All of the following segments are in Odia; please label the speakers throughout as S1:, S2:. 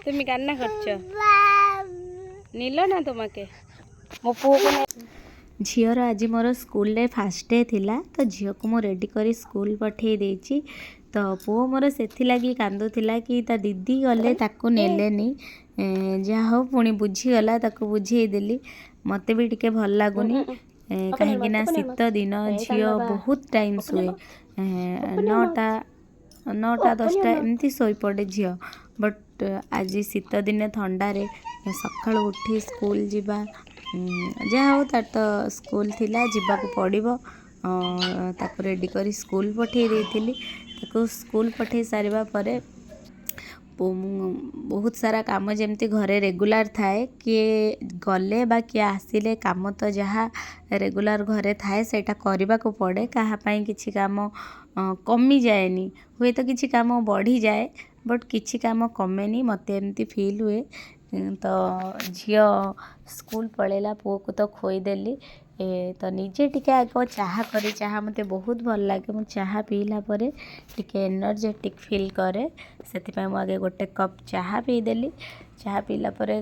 S1: তুমি কান্না করছো? নিল না তোমাকে? ମୋ ପୁଅକୁ।
S2: ଝିଅର ଆଜି ମୋର ସ୍କୁଲରେ ଫାଷ୍ଟ ଡେ ଥିଲା, ତ ଝିଅକୁ ମୁଁ ରେଡ଼ି କରି ସ୍କୁଲ ପଠେଇ ଦେଇଛି। ତ ପୁଅ ମୋର ସେଥିଲାଗି କାନ୍ଦୁଥିଲା କି ତା ଦିଦି ଗଲେ, ତାକୁ ନେଲେନି। ଯାହା ହଉ, ପୁଣି ବୁଝିଗଲା, ତାକୁ ବୁଝେଇଦେଲି। ମୋତେ ବି ଟିକେ ଭଲ ଲାଗୁନି, କାହିଁକି ନା ଶୀତ ଦିନ, ଝିଅ ବହୁତ ଟାଇମ୍ ଶୁଏ। 9ଟା, 9ଟା 10ଟା ଏମିତି ଶୋଇପଡ଼େ ଝିଅ। ବଟ୍ ଆଜି ଶୀତ ଦିନେ ଥଣ୍ଡାରେ ସକାଳୁ ଉଠି ସ୍କୁଲ ଯିବା। ଯାହା ହଉ, ତାର ତ ସ୍କୁଲ ଥିଲା, ଯିବାକୁ ପଡ଼ିବ। ତାକୁ ରେଡ଼ି କରି ସ୍କୁଲ ପଠେଇ ଦେଇଥିଲି। ତାକୁ ସ୍କୁଲ ପଠେଇ ସାରିବା ପରେ ମୁଁ ବହୁତ ସାରା କାମ ଯେମିତି ଘରେ ରେଗୁଲାର ଥାଏ, କିଏ ଗଲେ ବା କିଏ ଆସିଲେ କାମ ତ ଯାହା ରେଗୁଲାର ଘରେ ଥାଏ, ସେଇଟା କରିବାକୁ ପଡ଼େ। କାହା ପାଇଁ କିଛି କାମ କମିଯାଏନି। ହୁଏତ କିଛି କାମ ବଢ଼ିଯାଏ, ବଟ୍ କିଛି କାମ କମେନି, ମୋତେ ଏମିତି ଫିଲ୍ ହୁଏ। ତ ଝିଅ ସ୍କୁଲ ପଳେଇଲା, ପୁଅକୁ ତ ଖୋଇଦେଲି। ତ ନିଜେ ଟିକେ ଆଗ ଚାହା କରି, ଚାହା ମୋତେ ବହୁତ ଭଲ ଲାଗେ। ମୁଁ ଚାହା ପିଇଲା ପରେ ଟିକେ ଏନର୍ଜେଟିକ୍ ଫିଲ୍ କରେ। ସେଥିପାଇଁ ମୁଁ ଆଗେ ଗୋଟେ କପ୍ ଚାହା ପିଇଦେଲି। ଚାହା ପିଇଲା ପରେ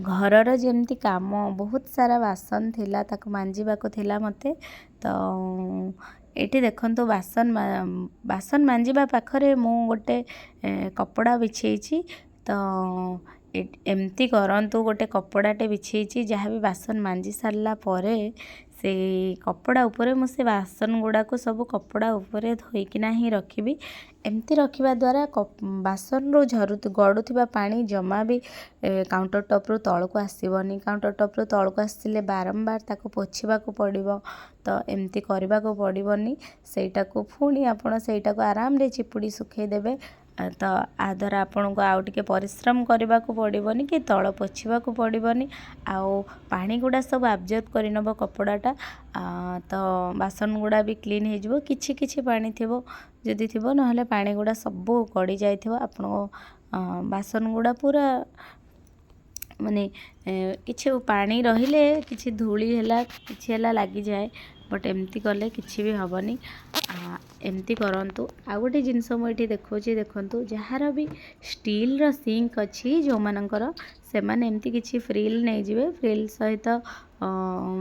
S2: ଘରର ଯେମିତି କାମ, ବହୁତ ସାରା ବାସନ ଥିଲା, ତାକୁ ମାଞ୍ଜିବାକୁ ଥିଲା ମୋତେ। ତ ଏଇଠି ଦେଖନ୍ତୁ, ବାସନ ମାଞ୍ଜିବା ପାଖରେ ମୁଁ ଗୋଟେ କପଡ଼ା ବିଛେଇଛି। ତ ଏମିତି କରନ୍ତୁ, ଗୋଟେ କପଡ଼ାଟେ ବିଛେଇଛି, ଯାହା ବି ବାସନ ମାଞ୍ଜି ସାରିଲା ପରେ ସେଇ କପଡ଼ା ଉପରେ ମୁଁ ସେ ବାସନ ଗୁଡ଼ାକୁ ସବୁ କପଡ଼ା ଉପରେ ଧୋଇକିନା ହିଁ ରଖିବି। ଏମିତି ରଖିବା ଦ୍ୱାରା ବାସନରୁ ଝରୁ ଗଡ଼ୁଥିବା ପାଣି ଜମା ବି କାଉଣ୍ଟର ଟପ୍ରୁ ତଳକୁ ଆସିବନି। କାଉଣ୍ଟର ଟପ୍ରୁ ତଳକୁ ଆସିଲେ ବାରମ୍ବାର ତାକୁ ପୋଛିବାକୁ ପଡ଼ିବ। ତ ଏମିତି କରିବାକୁ ପଡ଼ିବନି। ସେଇଟାକୁ ପୁଣି ଆପଣ ସେଇଟାକୁ ଆରାମରେ ଚିପୁଡ଼ି ଶୁଖେଇ ଦେବେ। ତ ୟା ଦ୍ୱାରା ଆପଣଙ୍କୁ ଆଉ ଟିକେ ପରିଶ୍ରମ କରିବାକୁ ପଡ଼ିବନି କି ତଳ ପୋଛିବାକୁ ପଡ଼ିବନି। ଆଉ ପାଣି ଗୁଡ଼ା ସବୁ ଆବଜର୍ବ କରିନେବ କପଡ଼ାଟା, ତ ବାସନ ଗୁଡ଼ା ବି କ୍ଲିନ୍ ହେଇଯିବ। କିଛି କିଛି ପାଣି ଥିବ ଯଦି ଥିବ, ନହେଲେ ପାଣି ଗୁଡ଼ା ସବୁ ଗଡ଼ି ଯାଇଥିବ। ଆପଣଙ୍କ ବାସନ ଗୁଡ଼ା ପୁରା ମାନେ କିଛି ପାଣି ରହିଲେ କିଛି ଧୂଳି ହେଲା, କିଛି ହେଲା, ଲାଗିଯାଏ। ବଟ୍ ଏମିତି କଲେ କିଛି ବି ହେବନି। ଏମିତି କରନ୍ତୁ। ଆଉ ଗୋଟେ ଜିନିଷ ମୁଁ ଏଇଠି ଦେଖାଉଛି, ଦେଖନ୍ତୁ। ଯାହାର ବି ଷ୍ଟିଲ୍ର ସିଙ୍କ ଅଛି ଯେଉଁମାନଙ୍କର, ସେମାନେ ଏମିତି କିଛି ପ୍ରିଲ୍ ନେଇଯିବେ। ପ୍ରିଲ୍ ସହିତ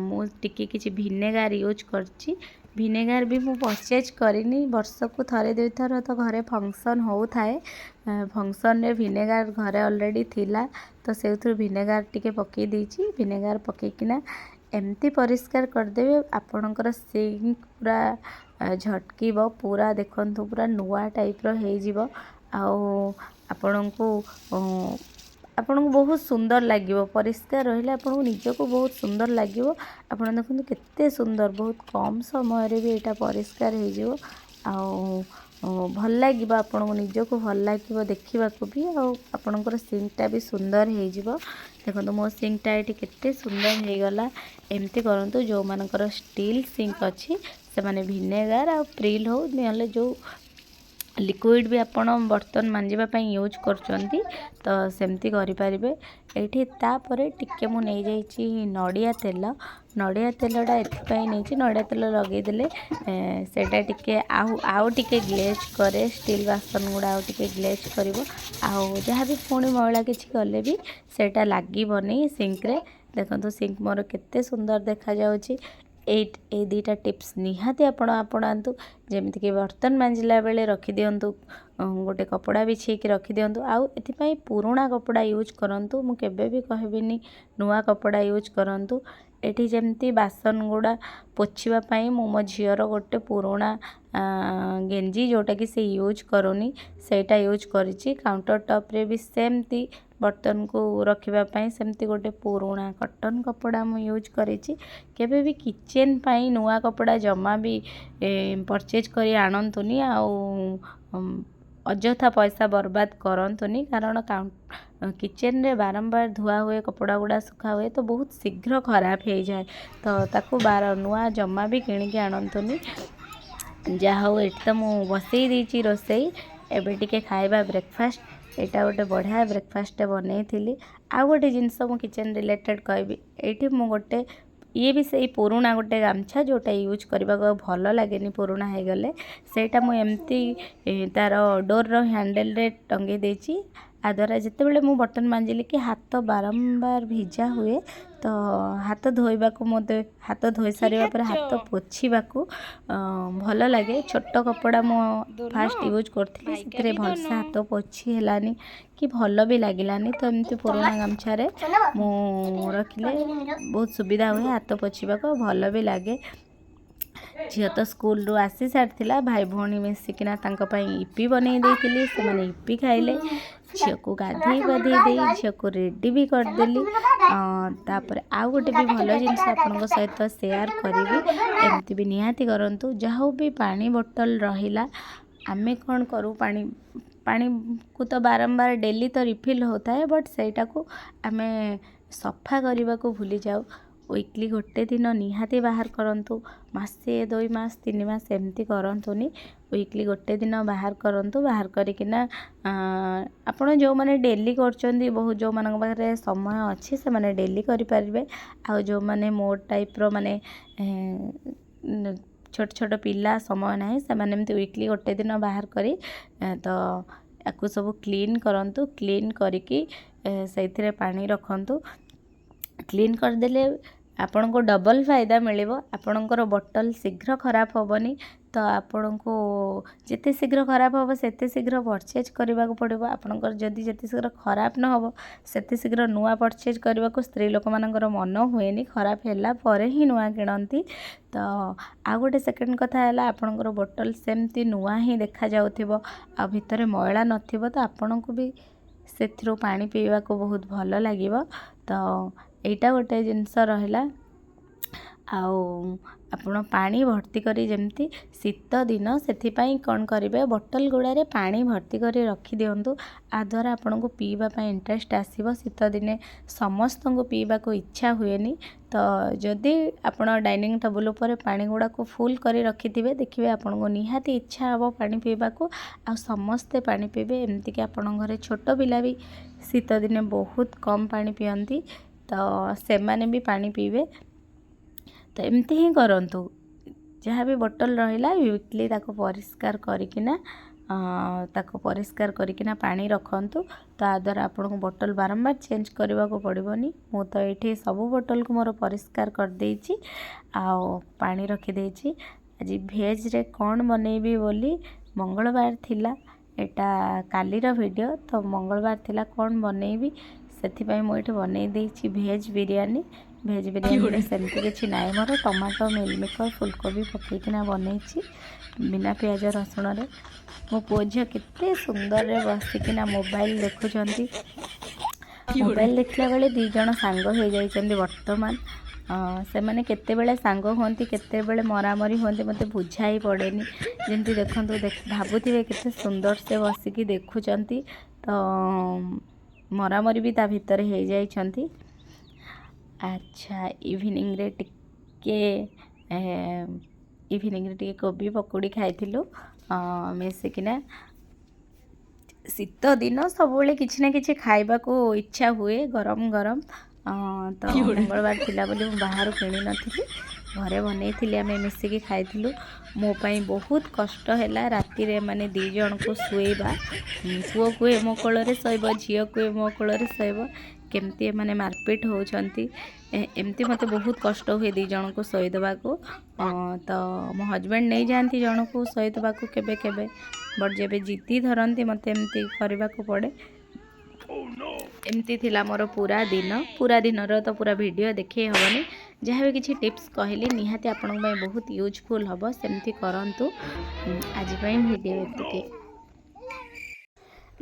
S2: ମୁଁ ଟିକେ କିଛି ଭିନେଗାର ୟୁଜ୍ କରିଛି। ଭିନେଗାର ବି ମୁଁ ପରଚେଜ୍ କରିନି। ବର୍ଷକୁ ଥରେ ଦୁଇଥର ତ ଘରେ ଫଙ୍କସନ୍ ହେଉଥାଏ। ଫଙ୍କସନ୍ରେ ଭିନେଗାର ଘରେ ଅଲରେଡ଼ି ଥିଲା, ତ ସେଇଥିରୁ ଭିନେଗାର ଟିକେ ପକାଇ ଦେଇଛି। ଭିନେଗାର ପକାଇକିନା ଏମିତି ପରିଷ୍କାର କରିଦେବେ, ଆପଣଙ୍କର ସିଙ୍କ ପୁରା ଝଟକିବ ପୁରା। ଦେଖନ୍ତୁ, ପୁରା ନୂଆ ଟାଇପ୍ର ହେଇଯିବ। ଆଉ ଆପଣଙ୍କୁ ଆପଣଙ୍କୁ ବହୁତ ସୁନ୍ଦର ଲାଗିବ। ପରିଷ୍କାର ରହିଲେ ଆପଣଙ୍କୁ ନିଜକୁ ବହୁତ ସୁନ୍ଦର ଲାଗିବ। ଆପଣ ଦେଖନ୍ତୁ କେତେ ସୁନ୍ଦର, ବହୁତ କମ୍ ସମୟରେ ବି ଏଇଟା ପରିଷ୍କାର ହେଇଯିବ। ଆଉ ଭଲ ଲାଗିବ ଆପଣଙ୍କୁ, ନିଜକୁ ଭଲ ଲାଗିବ ଦେଖିବାକୁ ବି, ଆଉ ଆପଣଙ୍କର ସିଙ୍କଟା ବି ସୁନ୍ଦର ହେଇଯିବ। ଦେଖନ୍ତୁ, ମୋ ସିଙ୍କଟା ଏଇଠି କେତେ ସୁନ୍ଦର ହେଇଗଲା। ଏମିତି କରନ୍ତୁ। ଯେଉଁମାନଙ୍କର ଷ୍ଟିଲ୍ ସିଙ୍କ ଅଛି, ସେମାନେ ଭିନେଗାର ଆଉ ପ୍ରିଲ୍ ହଉ, ନହେଲେ ଯେଉଁ ଲିକ୍ୱିଡ଼ ବି ଆପଣ ବର୍ତ୍ତନ ମାଞ୍ଜିବା ପାଇଁ ୟୁଜ୍ କରୁଛନ୍ତି, ତ ସେମିତି କରିପାରିବେ। ଏଇଠି ତାପରେ ଟିକେ ମୁଁ ନେଇଯାଇଛି ନଡ଼ିଆ ତେଲ। ନଡ଼ିଆ ତେଲଟା ଏଥିପାଇଁ ନେଇଛି, ନଡ଼ିଆ ତେଲ ଲଗେଇଦେଲେ ସେଇଟା ଟିକେ ଆଉ ଟିକେ ଗ୍ଲେଜ୍ କରେ। ଷ୍ଟିଲ୍ ବାସନ ଗୁଡ଼ା ଆଉ ଟିକେ ଗ୍ଲେଜ୍ କରିବ। ଆଉ ଯାହା ବି ପୁଣି ମଇଳା କିଛି କଲେ ବି ସେଇଟା ଲାଗିବନି ସିଙ୍କରେ। ଦେଖନ୍ତୁ, ସିଙ୍କ ମୋର କେତେ ସୁନ୍ଦର ଦେଖାଯାଉଛି। ଏଇ ଦୁଇଟା ଟିପ୍ସ ନିହାତି ଆପଣ ଆପଣାନ୍ତୁ। ଯେମିତିକି ବର୍ତ୍ତନ ମାଞ୍ଜିଲା ବେଳେ ରଖିଦିଅନ୍ତୁ, ଗୋଟେ କପଡ଼ା ବିଛେଇକି ରଖିଦିଅନ୍ତୁ। ଆଉ ଏଥିପାଇଁ ପୁରୁଣା କପଡ଼ା ୟୁଜ୍ କରନ୍ତୁ। ମୁଁ କେବେ ବି କହିବିନି ନୂଆ କପଡ଼ା ୟୁଜ୍ କରନ୍ତୁ। ଏଠି ଯେମିତି ବାସନ ଗୁଡ଼ା ପୋଛିବା ପାଇଁ ମୁଁ ମୋ ଝିଅର ଗୋଟେ ପୁରୁଣା ଗେଞ୍ଜି, ଯେଉଁଟାକି ସେ ୟୁଜ୍ କରୁନି, ସେଇଟା ୟୁଜ୍ କରିଛି। କାଉଣ୍ଟର ଟପ୍ରେ ବି ସେମିତି ବର୍ତ୍ତନକୁ ରଖିବା ପାଇଁ ସେମିତି ଗୋଟେ ପୁରୁଣା କଟନ୍ କପଡ଼ା ମୁଁ ୟୁଜ୍ କରିଛି। କେବେ ବି କିଚେନ୍ ପାଇଁ ନୂଆ କପଡ଼ା ଜମା ବି ପରଚେଜ୍ କରି ଆଣନ୍ତୁନି ଆଉ ଅଯଥା ପଇସା ବର୍ବାଦ କରନ୍ତୁନି। କାରଣ କିଚେନ୍ରେ ବାରମ୍ବାର ଧୁଆ ହୁଏ, କପଡ଼ା ଗୁଡ଼ା ଶୁଖା ହୁଏ, ତ ବହୁତ ଶୀଘ୍ର ଖରାପ ହେଇଯାଏ। ତ ତାକୁ ନୂଆ ଜମା ବି କିଣିକି ଆଣନ୍ତୁନି। ଯାହା ହଉ, ଏଠି ତ ମୁଁ ବସେଇ ଦେଇଛି ରୋଷେଇ। ଏବେ ଟିକେ ଖାଇବା ବ୍ରେକଫାଷ୍ଟ। ଏଇଟା ଗୋଟେ ବଢ଼ିଆ ବ୍ରେକଫାଷ୍ଟଟେ ବନେଇଥିଲି। ଆଉ ଗୋଟେ ଜିନିଷ ମୁଁ କିଚେନ୍ ରିଲେଟେଡ଼୍ କହିବି। ଏଇଠି ମୁଁ ଗୋଟେ, ଇଏ ବି ସେଇ ପୁରୁଣା ଗୋଟେ ଗାମୁଛା, ଯେଉଁଟା ୟୁଜ୍ କରିବାକୁ ଆଉ ଭଲ ଲାଗେନି ପୁରୁଣା ହେଇଗଲେ, ସେଇଟା ମୁଁ ଏମିତି ତା'ର ଡୋର୍ର ହ୍ୟାଣ୍ଡେଲରେ ଟଙ୍ଗେଇ ଦେଇଛି। ଆ ଦ୍ୱାରା ଯେତେବେଳେ ମୁଁ ବର୍ତ୍ତନ ମାଜିଲି କି ହାତ ବାରମ୍ବାର ଭିଜା ହୁଏ, ତ ହାତ ଧୋଇବାକୁ, ମୋତେ ହାତ ଧୋଇ
S1: କି
S2: ସାରିବା ପରେ
S1: ଖାচ্ছ?
S2: ହାତ ପୋଛିବାକୁ ଭଲ ଲାଗେ। ଛୋଟ କପଡ଼ା ମୁଁ
S1: ଦୋନୋ
S2: ଫାଷ୍ଟ ୟୁଜ୍ କରୁଥିଲି,
S1: ଭାଇକା
S2: ସେଥିରେ
S1: ବି
S2: ଭଲସେ
S1: ଦୋନୋ।
S2: ହାତ ପୋଛି ହେଲାନି କି ଭଲ ବି ଲାଗିଲାନି। ତ ଏମିତି ପୁରୁଣା ଗାମୁଛାରେ ମୁଁ ରଖିଲେ ବହୁତ ସୁବିଧା ହୁଏ ହାତ ପୋଛିବାକୁ ଆଉ ଭଲ ବି ଲାଗେ। ଝିଅ ତ ସ୍କୁଲରୁ ଆସି ସାରିଥିଲା। ଭାଇ ଭଉଣୀ ମିଶିକିନା ତାଙ୍କ ପାଇଁ ଇପି ବନେଇ ଦେଇଥିଲି, ସେମାନେ ଇପି ଖାଇଲେ। ଝିଅକୁ ଗାଧେଇ ପାଧେଇ ଦେଇ ଝିଅକୁ ରେଡ଼ି ବି କରିଦେଲି। ତାପରେ ଆଉ ଗୋଟେ ବି ଭଲ ଜିନିଷ ଆପଣଙ୍କ ସହିତ ସେୟାର କରିବି। ଏମିତି ବି ନିହାତି କରନ୍ତୁ। ଯାହା ହଉ ବି ପାଣି ବୋଟଲ ରହିଲା, ଆମେ କ'ଣ କରୁ, ପାଣିକୁ ତ ବାରମ୍ବାର ଡେଲି ତ ରିଫିଲ୍ ହେଉଥାଏ, ବଟ୍ ସେଇଟାକୁ ଆମେ ସଫା କରିବାକୁ ଭୁଲି ଯାଉ। ୱିକଲି ଗୋଟେ ଦିନ ନିହାତି ବାହାର କରନ୍ତୁ। ମାସେ, 2 ମାସ, 3 ମାସ ଏମିତି କରନ୍ତୁନି। ୱିକଲି ଗୋଟେ ଦିନ ବାହାର କରନ୍ତୁ। ବାହାର କରିକିନା ଆପଣ ଯେଉଁମାନେ ଡେଲି କରୁଛନ୍ତି, ବହୁତ ଯେଉଁମାନଙ୍କ ପାଖରେ ସମୟ ଅଛି, ସେମାନେ ଡେଲି କରିପାରିବେ। ଆଉ ଯେଉଁମାନେ ମୋ ଟାଇପ୍ର, ମାନେ ଛୋଟ ଛୋଟ ପିଲା, ସମୟ ନାହିଁ, ସେମାନେ ଏମିତି ୱିକଲି ଗୋଟେ ଦିନ ବାହାର କରି ତ ୟାକୁ ସବୁ କ୍ଲିନ୍ କରନ୍ତୁ। କ୍ଲିନ୍ କରିକି ସେଇଥିରେ ପାଣି ରଖନ୍ତୁ। କ୍ଲିନ୍ କରିଦେଲେ ଆପଣଙ୍କୁ ଡବଲ୍ ଫାଇଦା ମିଳିବ। ଆପଣଙ୍କର ବୋଟଲ୍ ଶୀଘ୍ର ଖରାପ ହେବନି। ତ ଆପଣଙ୍କୁ ଯେତେ ଶୀଘ୍ର ଖରାପ ହେବ, ସେତେ ଶୀଘ୍ର ପରଚେଜ୍ କରିବାକୁ ପଡ଼ିବ। ଆପଣଙ୍କର ଯଦି ଯେତେ ଶୀଘ୍ର ଖରାପ ନ ହେବ, ସେତେ ଶୀଘ୍ର ନୂଆ ପରଚେଜ୍ କରିବାକୁ ସ୍ତ୍ରୀ ଲୋକମାନଙ୍କର ମନ ହୁଏନି। ଖରାପ ହେଲା ପରେ ହିଁ ନୂଆ କିଣନ୍ତି। ତ ଆଉ ଗୋଟେ ସେକେଣ୍ଡ କଥା ହେଲା, ଆପଣଙ୍କର ବୋଟଲ୍ ସେମିତି ନୂଆ ହିଁ ଦେଖାଯାଉଥିବ ଆଉ ଭିତରେ ମଇଳା ନଥିବ। ତ ଆପଣଙ୍କୁ ବି ସେଥିରୁ ପାଣି ପିଇବାକୁ ବହୁତ ଭଲ ଲାଗିବ। ତ ଏଇଟା ଗୋଟେ ଜିନିଷ ରହିଲା। ଆଉ ଆପଣ ପାଣି ଭର୍ତ୍ତି କରି, ଯେମିତି ଶୀତ ଦିନ, ସେଥିପାଇଁ କ'ଣ କରିବେ, ବୋଟଲ୍ ଗୁଡ଼ାରେ ପାଣି ଭର୍ତ୍ତି କରି ରଖିଦିଅନ୍ତୁ। ଆ ଦ୍ୱାରା ଆପଣଙ୍କୁ ପିଇବା ପାଇଁ ଇଣ୍ଟରେଷ୍ଟ ଆସିବ। ଶୀତ ଦିନେ ସମସ୍ତଙ୍କୁ ପିଇବାକୁ ଇଚ୍ଛା ହୁଏନି। ତ ଯଦି ଆପଣ ଡାଇନିଂ ଟେବୁଲ୍ ଉପରେ ପାଣି ଗୁଡ଼ାକୁ ଫୁଲ୍ କରି ରଖିଥିବେ, ଦେଖିବେ ଆପଣଙ୍କୁ ନିହାତି ଇଚ୍ଛା ହେବ ପାଣି ପିଇବାକୁ ଆଉ ସମସ୍ତେ ପାଣି ପିଇବେ। ଏମିତିକି ଆପଣଙ୍କ ଘରେ ଛୋଟ ପିଲା ବି ଶୀତ ଦିନେ ବହୁତ କମ୍ ପାଣି ପିଅନ୍ତି, ତ ସେମାନେ ବି ପାଣି ପିଇବେ। ତ ଏମିତି ହିଁ କରନ୍ତୁ। ଯାହା ବି ବୋଟଲ୍ ରହିଲା, ୱିକଲି ତାକୁ ପରିଷ୍କାର କରିକିନା ପାଣି ରଖନ୍ତୁ। ତା ଦ୍ୱାରା ଆପଣଙ୍କୁ ବୋଟଲ୍ ବାରମ୍ବାର ଚେଞ୍ଜ କରିବାକୁ ପଡ଼ିବନି। ମୁଁ ତ ଏଇଠି ସବୁ ବୋଟଲ୍କୁ ମୋର ପରିଷ୍କାର କରିଦେଇଛି ଆଉ ପାଣି ରଖିଦେଇଛି। ଆଜି ଭେଜ୍ରେ କ'ଣ ବନେଇବି ବୋଲି, ମଙ୍ଗଳବାର ଥିଲା, ଏଇଟା କାଲିର ଭିଡ଼ିଓ, ତ ମଙ୍ଗଳବାର ଥିଲା, କ'ଣ ବନେଇବି, ସେଥିପାଇଁ ମୁଁ ଏଇଠି ବନେଇ ଦେଇଛି ଭେଜ୍ ବିରିୟାନୀ। ଭେଜ୍ ବିରିୟାନୀରେ ସେମିତି କିଛି ନାହିଁ, ମୋର ଟମାଟୋ, ମିଲମିକର, ଫୁଲକୋବି ପକାଇକିନା ବନେଇଛି ବିନା ପିଆଜ ରସୁଣରେ। ମୋ ପୁଅ ଝିଅ କେତେ ସୁନ୍ଦରରେ ବସିକିନା ମୋବାଇଲ ଦେଖୁଛନ୍ତି। ମୋବାଇଲ ଦେଖିଲା ବେଳେ ଦୁଇ ଜଣ ସାଙ୍ଗ ହେଇଯାଇଛନ୍ତି ବର୍ତ୍ତମାନ। ସେମାନେ କେତେବେଳେ ସାଙ୍ଗ ହୁଅନ୍ତି, କେତେବେଳେ ମରାମରି ହୁଅନ୍ତି, ମୋତେ ବୁଝା ହିଁ ପଡ଼େନି। ଯେମିତି ଦେଖନ୍ତୁ, ଭାବୁଥିବେ କେତେ ସୁନ୍ଦର ସେ ବସିକି ଦେଖୁଛନ୍ତି, ତ ମରାମରି ବି ତା ଭିତରେ ହେଇଯାଇଛନ୍ତି। ଆଚ୍ଛା, ଇଭିନିଂରେ ଟିକେ କୋବି ପକୁଡ଼ି ଖାଇଥିଲୁ ମିଶିକିନା। ଶୀତ ଦିନ ସବୁବେଳେ କିଛି ନା କିଛି ଖାଇବାକୁ ଇଚ୍ଛା ହୁଏ ଗରମ ଗରମ। ତ ମଙ୍ଗଳବାର ଥିଲା ବୋଲି ମୁଁ ବାହାରୁ କିଣିନଥିଲି, ଘରେ ବନେଇଥିଲି, ଆମେ ମିଶିକି ଖାଇଥିଲୁ। ମୋ ପାଇଁ ବହୁତ କଷ୍ଟ ହେଲା ରାତିରେ ମାନେ ଦୁଇ ଜଣଙ୍କୁ ଶୁଏଇବା। ପୁଅ କୁହେ ମୋ କୋଳରେ ଶୋଇବ, ଝିଅ କୁହେ ମୋ କୋଳରେ ଶୋଇବ। କେମିତି ଏମାନେ ମାରପିଟ ହେଉଛନ୍ତି। ଏମିତି ମୋତେ ବହୁତ କଷ୍ଟ ହୁଏ ଦୁଇ ଜଣଙ୍କୁ ଶୋଇଦେବାକୁ। ତ ମୋ ହଜବେଣ୍ଡ ନେଇଯାଆନ୍ତି ଜଣକୁ ଶୋଇଦେବାକୁ କେବେ କେବେ, ବଟ୍ ଯେବେ ଜିଦି ଧରନ୍ତି, ମୋତେ ଏମିତି କରିବାକୁ ପଡ଼େ। ଏମିତି ଥିଲା ମୋର ପୁରା ଦିନ। ପୁରା ଦିନର ତ ପୁରା ଭିଡ଼ିଓ ଦେଖେଇ ହେବନି। ଯାହା ବି କିଛି ଟିପ୍ସ କହିଲି, ନିହାତି ଆପଣଙ୍କ ପାଇଁ ବହୁତ ୟୁଜଫୁଲ୍ ହେବ, ସେମିତି କରନ୍ତୁ। ଆଜି ପାଇଁ ଭିଡ଼ିଓ ଏତିକି।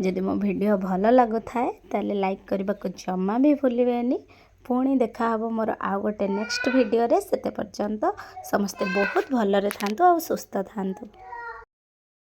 S2: ଯଦି ମୋ ଭିଡ଼ିଓ ଭଲ ଲାଗୁଥାଏ, ତାହେଲେ ଲାଇକ୍ କରିବାକୁ ଜମା ବି ଭୁଲିବେନି। ପୁଣି ଦେଖାହେବ ମୋର ଆଉ ଗୋଟେ ନେକ୍ସଟ ଭିଡ଼ିଓରେ। ସେତେ ପର୍ଯ୍ୟନ୍ତ ସମସ୍ତେ ବହୁତ ଭଲରେ ଥାନ୍ତୁ ଆଉ ସୁସ୍ଥ ଥାନ୍ତୁ।